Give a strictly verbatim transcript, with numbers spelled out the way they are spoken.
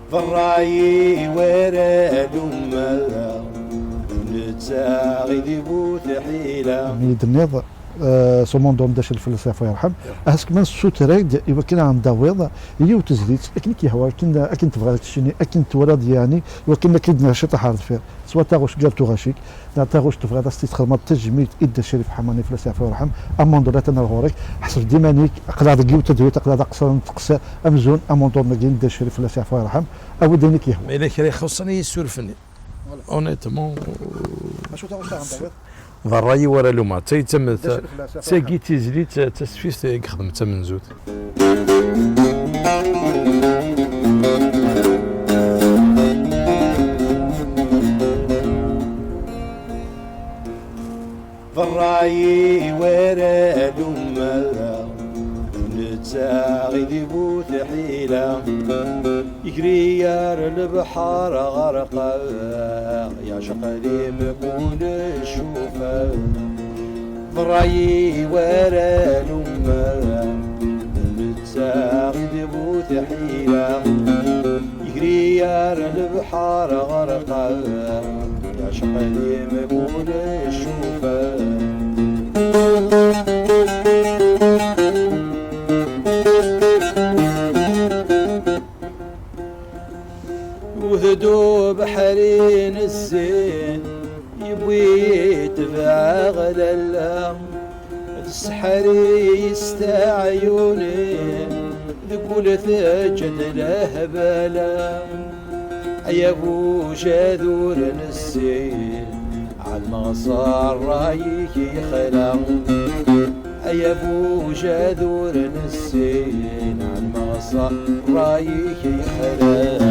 D ṛṛay-iw ara lummeɣ, netta i d bu tḥila. Mi d-tenniḍ, eh, s umundun d acel fell-as yeɛfu yerḥem. Ahat kman ssuter-ak-d i wakken ad aɣ-d-tawiḍ yiwet tezlit akken i k-yehwa, akken, akken tebɣiḍ ad k-tcini, akken twalaḍ yeɛni, i wakken ad k-id-nerr ciṭuḥ ar deffir. Swa taɣect gar tuɣac-ik, neɣ taɣect tebɣiḍ ad s-tt-txedmeḍ tajmilt i Dda Crif Ḥamani fell-as yeɛfu yerḥem. Amundun atan ar ɣur-k, ḥseb-d iman-ik, aql-aɣ deg yiwet tedwilt, aql-aɣ d aqeṣṣer n teqṣir amzun amundun-agi n Dda Crif fell-as yeɛfu yerḥem. Awi-d ayen i k-yehwan. Ma yella kra ixuṣṣen i yissurfen-nni. Honnêtement, acu taɣect ara d-tawiḍ? D ṛṛay-iw ara lummeɣ. D tagi d tizlit, d tasfift i yexdem d tamenzut. D ṛṛay-iw ara lummeɣ, netta i d bu tḥila. Yegri ar lebḥer ɣerqeɣ, yeɛceq di mkul ccufa. D ṛṛay-iw ara lummeɣ, netta i d bu tḥila. Yegri ar lebḥer ɣerqeɣ, yeɛceq di mkul ccufa. Wwet-d ubeḥri n zzin, yewwi-yi tebɛeɣ lalla, d sseḥri yesteɛyuni, deg wul teǧǧed lehbala. Ay abujadur n zzin, ɛelmeɣ s ṛṛay-ik yexla. Ay abujadur n zzin, ɛelmeɣ s ṛṛay-ik yexla.